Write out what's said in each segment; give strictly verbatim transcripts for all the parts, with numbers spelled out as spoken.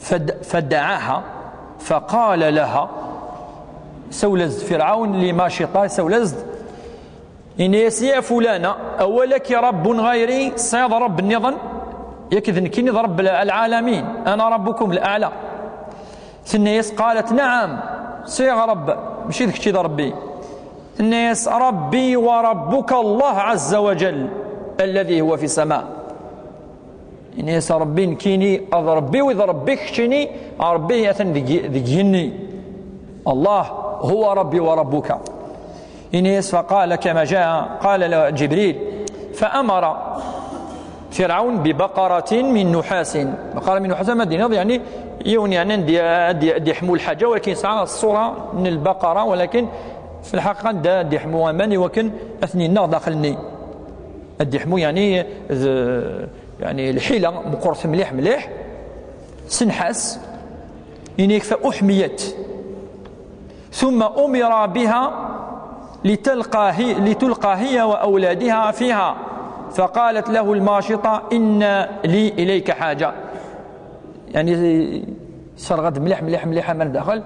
فد- فدعاها فقال لها. Sawel-as-d Firɛun li Maciṭa, sawel-as-d, ini-as: يا فلانة، أولك رب غيري؟ Tesɛiḍ Rebb nniḍen? Yak d nekkini d Rebb العالمين، أنا ربكم الأعلى. Tenna-yas: قالت: نعم، sɛiɣ Rebb, mačči d kečč i d Rebbi. Tenna-yas: ربي وربك الله عز وجل الذي هو في السماء. Ini-as: Rebbi nekkini, d Rebbi-w, d Rebbi keččini, Rebbi atan deg, deg yigenni. الله هو ربي وربك. Ini-as: فقال كما جاء، قال له جبريل، فأمر فرعون ببقرة من نحاس. بقرة من نحاس, ma d-tiniḍ, يعني, yiwen, يعني, ad d-, ad d-, ad d-yeḥmu lḥaǧa, walakin yesɛa ṣṣura n lbaqara, walakin fi lḥaqiqa ad d-yeḥmu aman i wakken ad ten-yenneɣ daxel-nni. Ad d-yeḥmu, يعني, d, يعني, lḥila meqqret mliḥ, mliḥ, s nnḥas, ini-ak: فأحميت، ثم أمر بها لتلقى هي، لتلقى هي وأولادها فيها، فقالت له الماشطة: إن لي إليك حاجة. يعني, serɣ-d mliḥ, mliḥ, mliḥ aman daxel,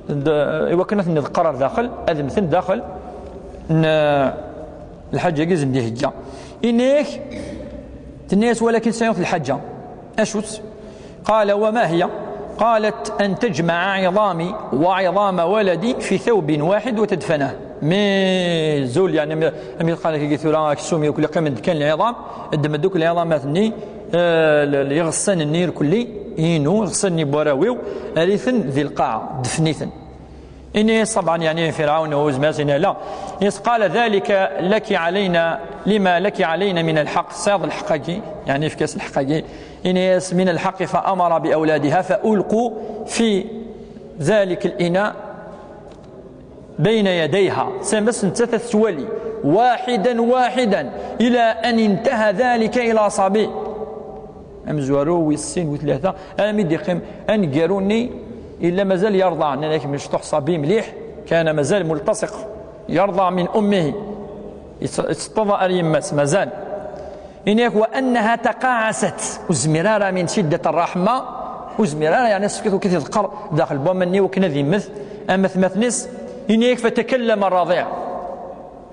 d-, i wakken ad ten-nḍeqqer ar daxel, ad mmten daxel n lḥaǧa-agi i sen-d-ihegga. Ini-ak, tenna-yas: ولكن sɛiɣ lḥaǧa. Acu-tt? قال: وما هي؟ قالت: أن تجمع عظامي وعظام ولدي في ثوب واحد وتدفنه. Mi zul, يعني, mi, mi qqaren akka tura aksum, yakk qqimen-d kan lɛiḍam, ddem-d akk lɛiḍamat-nni, eh, l-, l-, iɣessan-nni irkelli, inu, iɣessan-nni n warraw-iw, err-iten di lqaɛa, ddfen-iten. Ini-as, طبعا, يعني, Firɛun, ur yezmir ad s-yini ala. Ini-as: قال: ذلك لك علينا، لما لك علينا من الحق. Tesɛiḍ lḥeqq-agi, يعني, efk-as lḥeqq-agi. Ini-as: من الحق. فأمر بأولادها فألقوا في ذلك الإناء بين يديها. Sami-s nettat ad tettwali, واحدا واحدا، إلى أن انتهى ذلك إلى صبي. Amezwaru, wis sin, wis tlata, armi d-yeqqim aneggaru-nni, yella mazal yerḍa, nnan-ak mecṭuḥ ṣabi mliḥ, كان مازال ملتصق، يرضع من أمه, yetteṭṭeḍ ar yemma-s, mazal. Ini-ak: وأنها تقاعست, ur tezmir ara, من شدة الرحمة, ur tezmir ara, يعني, ad s-tefkeḍ, ad t-tḍeqqer daxel n waman-nni wakken ad yemmet am atmaten-is. Ini-ak: فتكلم الرضيع.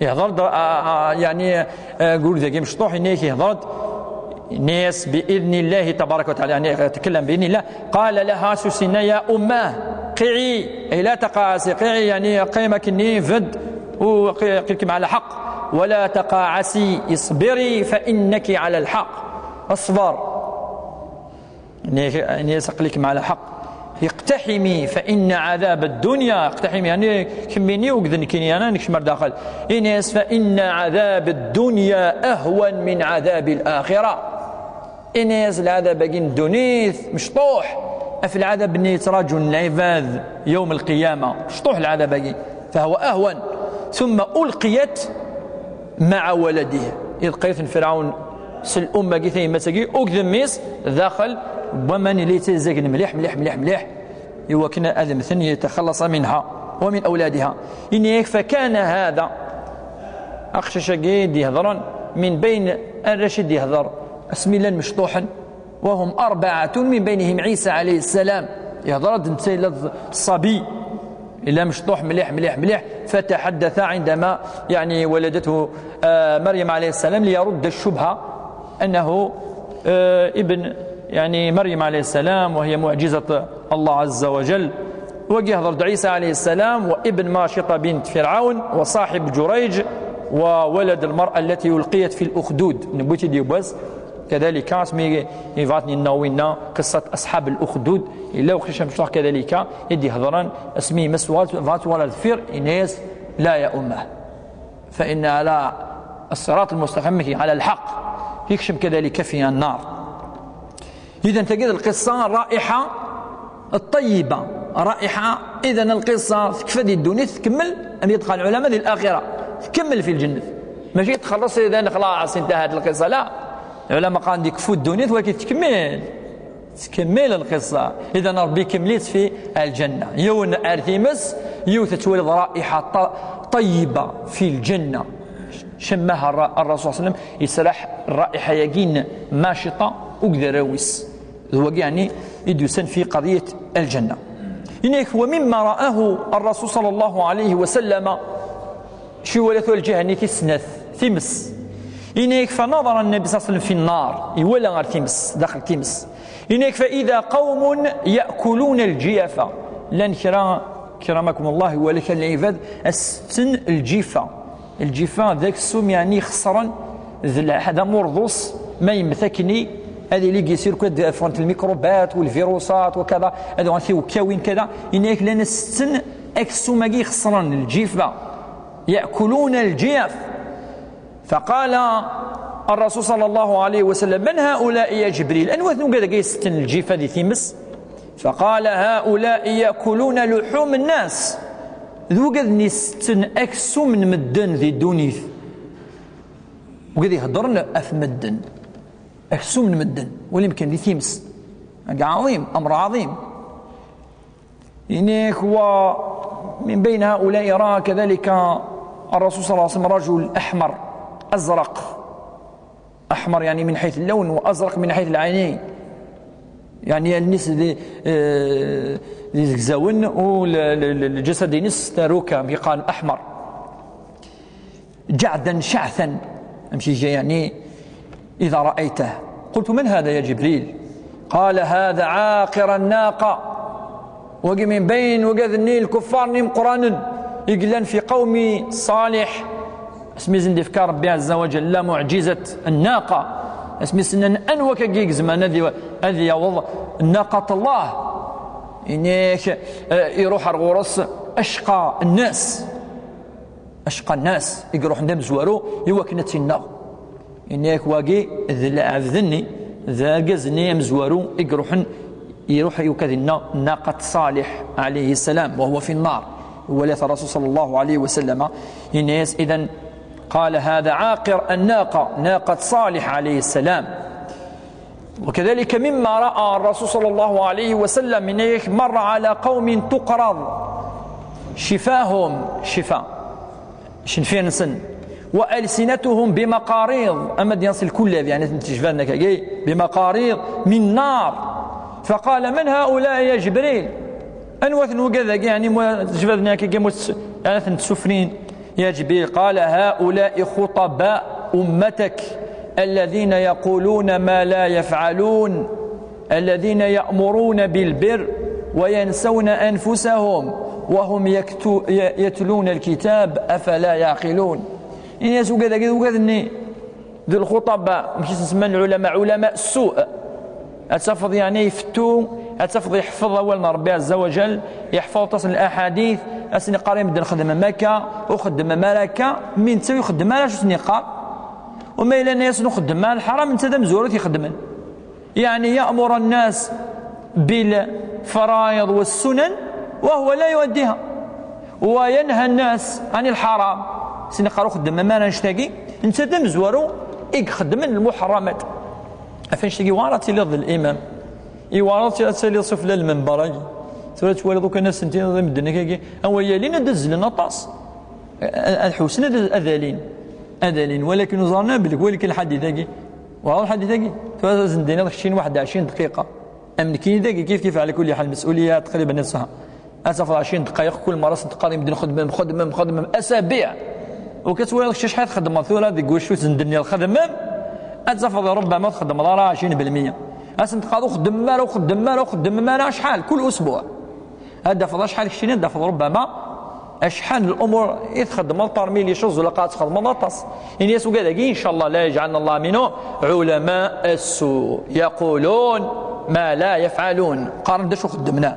Ihḍer-d, a, a, yeɛni, a, gul dagi mecṭuḥ, ini-ak ihḍer-d, ini-as: بإذن الله تبارك وتعالى, yeɛni, يتكلم بإذن الله. قال لها, s usinna: يا أماه، قعي، أي لا تقاعسي، قعي, yeɛni, qqim akkenni, bedd, u qi-, qqim على حق، ولا تقاعسي، اصبري فإنك على الحق. اصبر. Ini-as: aql-ikem ɛla lḥeqq. اقتحمي فإن عذاب الدنيا، اقتحمي, yeɛni, kemmini, ur d nekkini ara, nekcem ar daxel. Ini-as: فإن عذاب الدنيا أهون من عذاب الآخرة. Ini-as: lɛadab-agi n ddunit mecṭuḥ ɣef lɛadab-nni yettraǧun lɛibad yawm lqiyama. Mecṭuḥ lɛadab-agi. فهو أهون. ثم ألقيت مع ولده. Ilqay-iten Firɛun s l'umma-agi, tayemmat-agi, akked mmi-s, daxel n waman yella yettazzagen mliḥ, mliḥ, mliḥ, mliḥ, i wakken ad mmten, يتخلص منها ومن أولادها. Ini-ak: فكان هذا, aqcic-agi d-ihedren, من بين, arrac i d-ihder asmi llan mecṭuḥen, وهم أربعة من بينهم عيسى عليه السلام. Ihder-d netta yella d ṣṣabi, yella mecṭuḥ mliḥ, mliḥ, mliḥ. فتحدث عندما, يعني, ولدته, آه، مريم عليه السلام، ليرد الشبهة أنه, آه، ابن, يعني, مريم عليه السلام، وهي معجزة الله عز وجل. Wagi ihder-d Ɛisa عليه السلام, وابن ماشطة بنت فرعون، وصاحب جريج، وولد المرأة التي ألقيت في الأخدود. Newwi-tt-id yiwwas. كذلك, asmi yebɣa ad ten-yenneɣ winna, قصة أصحاب الأخدود, yella uqcic amecṭuḥ كذلك, i d-ihedren, asmi yemma-s tebɣa ad twali ar deffir, yenna-yas: لا يا أمه، فإن على الصراط المستقيم، على الحق, يكشم كذلك في النار. إذن تجد القصة رائحة الطيبة، رائحة. إذن القصة تكفى دي الدنيا، تكمل, أم يدخل العلماء دي الآخرة, تكمل في الجنة. ماشي تخلص إذن خلاص انتهت القصة، لا. العلماء قال دي كفو الدنيا، ولكن تكمل, تكمل القصة. إذن ربي كملت في الجنة. Yiwen ar times, yiwet ad twaliḍ رائحة ط-, طيبة في الجنة. شمها الر-, الرسول صلى الله عليه وسلم, yesraḥ الرائحة-agi n Maciṭa akked arraw-is. D wagi, yeɛni, i d-yusan fi qadiyat lǧenna. Yenna-yak, wa mimma ra'ahu ar-Rasul sallallahu alayhi wa sallam, ciwalat lǧiha-nni tis snat, times. Yenna-yak, fa nadara Nnabi sallallahu alayhi wa sallam fi nnar, iwala ɣer times, daxel times. Yenna-yak, fa idha qawmun ya'kuluna ljiyafa. Llan kra, akramakum Allah, iwala kra n lɛibad, a setten lǧifa. Lǧifa d aksum, yeɛni, ixeṣren, d lḥ-, d amurḍus, ma yemmet akkenni, ad yili deg-s irkad ffɣent lmikrubat, walvirusat, wakada, ad uɣent tiwekkawin, kada. Yenna-yak, llan setten aksum-agi ixeṣren, lǧifa. Ya'kuluna ljiyaf. Faqala ar-Rasul sallallahu alayhi wa sallam, man haula'i ya Jibril? Anwa-ten wigad-agi setten lǧifa di times? Faqala, haula'i ya'kuluna luhum nnas. D wigad-nni setten aksum n medden di ddunit. Wigad iheddren af medden. Aksum n medden. Wali amkan di times. Agi ɛaḍim, amr ɛaḍim. Yenna-yak, wa min bayni haula'i ra'a kadhalika ar-Rasul sallallahu alayhi wa sallam rajul ahmar, azraq. Ahmar, yeɛni, min ḥayt al-lawn, wa azraq min ḥayt al-ɛaynayn. Yeɛni, allen-is d, eh, d izegzawen, u l-, l-, l-, lǧasad-ines d tarukka, amek i qqaren, ahmar. Ǧeɛden ceɛten, amek iga, yeɛni, idha ra'aytah. Qultu, man hadha ya Ǧibril? Qala, hadha ɛaqir an-naqa. Wagi min bayn wigad-nni lkuffar-nni imeqqranen i yellan fi qawmi Ṣaliḥ. Asmi i sen-d-ifka Ṛebbi ɛezza wa ǧalla muɛǧizat n-naqa. Asmi s-nnan, anwa-k-agi i izemren ad iw-, ad yaweḍ naqat Allah? Yenna-yak, eh, iruḥ ar ɣur-s acqa nnas. Acqa nnas i iruḥen d amezwaru i wakken ad tt-innaɣ. Yenna-yak, wagi d lɛebd-nni, d argaz-nni amezwaru i iruḥen, iruḥ i wakken ad innaɣ naqat Ṣaliḥ alayhi salam, wa huwa fi nnar. Iwala-t Rasul sallallahu alayhi wa sallam, yenna-yas, idan, qala, hadha ɛaqir an-naqa, naqat Ṣaliḥ alayhi salam. وكذلك مما رأى الرسول صلى الله عليه وسلم، yenna-yak, مر على قوم تقرض شفاهم، شفا, icenfiren-nsen, وألسنتهم بمقاريض, ama d-yas lkullab, yeɛni, n tejbad-nni akkagi, بمقاريض من نار. فقال، من هؤلاء يا جبريل؟ Anwa-ten wigad-agi, yeɛni, mu-, tejbad-nni akkagi, mu-, ara ten-tessufrin? Ya Ǧibril, qala, haula'i khuṭaba ummatak, alladhina yaquluna ma la yaf'alun, alladhina ya'muruna bil birr wa yansawna anfusahum wa hum yaktu-, ya-, yatluna al-kitab, afala ya'qilun. Ini-as, wigad-agi d wigad-nni d lxuṭaba, amek i sen-semman lɛulama, ulama ssu'. Ad tafeḍ, yeɛni, ifettu, ad tafeḍ iḥfeḍ awal n Ṛebbi ɛezza wa jall, iḥfeḍ aṭas n laḥadit, ad sen-iqqar i medden xedmem akka, ur xeddmem ara akka, mi netta ur ixeddem ara acu sen-iqqar. Uma yella yenna-yasen ur xeddmem ara lḥaram, netta d amezwaru i t-ixeddmen. Yeɛni, ya'mur an-nas bil faraid was sunan, wa huwa la yu'addiha. Wa yanha an-nas ɛanil ḥaram. Sen-iqqar ur xeddmem ara annect-agi, netta d amezwaru i ixeddmen lmuḥerramat. Ɣef annect-agi, iwɛer ad tiliḍ d limam. Iwɛer ad tiliḍ sufella n lmember-agi. Tura twaliḍ ukan ad sen-tiniḍ i medden akkagi, awer yalin ad azzlen aṭas. A-, ad ḥewsen ad, ad alin. Ad alin. Walakin ur ẓerren ara belli wali kan lḥadit-agi. Wɛer lḥadit-agi. Tura ad sen-d-tiniḍ keččini waḥed ɛecrin dqiqa. Am nekkini dagi kif kif, ɛla kulli ḥal, lmesulya taqriban ad tesɛa. Ad tafeḍ ɛecrin dqayeq, kul merra sen-teqqar i medden xedmem, xedmem, xedmem, asabiɛ. U ka twaliḍ kečč acḥal txeddmeḍ tura deg wacu sen-d-tenniḍ xedmem, ad tafeḍ rubbama ur txeddmeḍ ara ɛecrin belmiya. Ad sen-teqqareḍ ur xeddmem ara, ur xeddmem ara, ur xeddmem ara, acḥal, kul usbuɛ. Ad d-tafeḍ acḥal keččini, ad d-tafeḍ rubbama acḥal n lumuṛ i txeddmeḍ parmi les choses, ilaq ad txedmeḍ aṭas. Ini-as, wigad-agi, incallah, la yajɛalna Allah minhum, ɛulama ssu, yaqulun ma la yafɛalun. Qqaren-d acu xeddmen.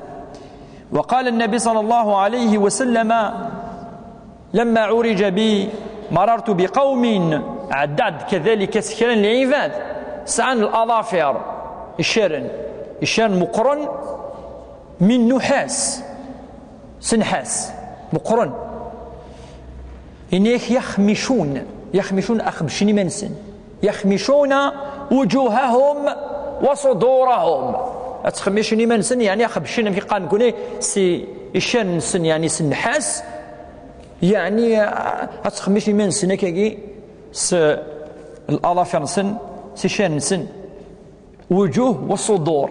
وقال النبي صلى الله عليه وسلم لما عرج بي مررت بقوم, ɛeddaɣ-d kadalik s kra n lɛibad sɛan laḍafir, iccaren, iccaren meqqren, min nuḥas, s nnḥas, meqqren. Ini-ak, yaxmicun, yaxmicun, xebcen iman-nsen. Yaxmicuna wujuhahum wa sudurahum. Ad ttxemmicen iman-nsen, yeɛni xebcen, amek i qqaren nekkni, si iccaren-nsen, yeɛni s nnḥas, yeɛni, ah, ad ttxemmicen iman-nsen akkagi s laḍafir-nsen, s iccaren-nsen. Wujuh wa sudur.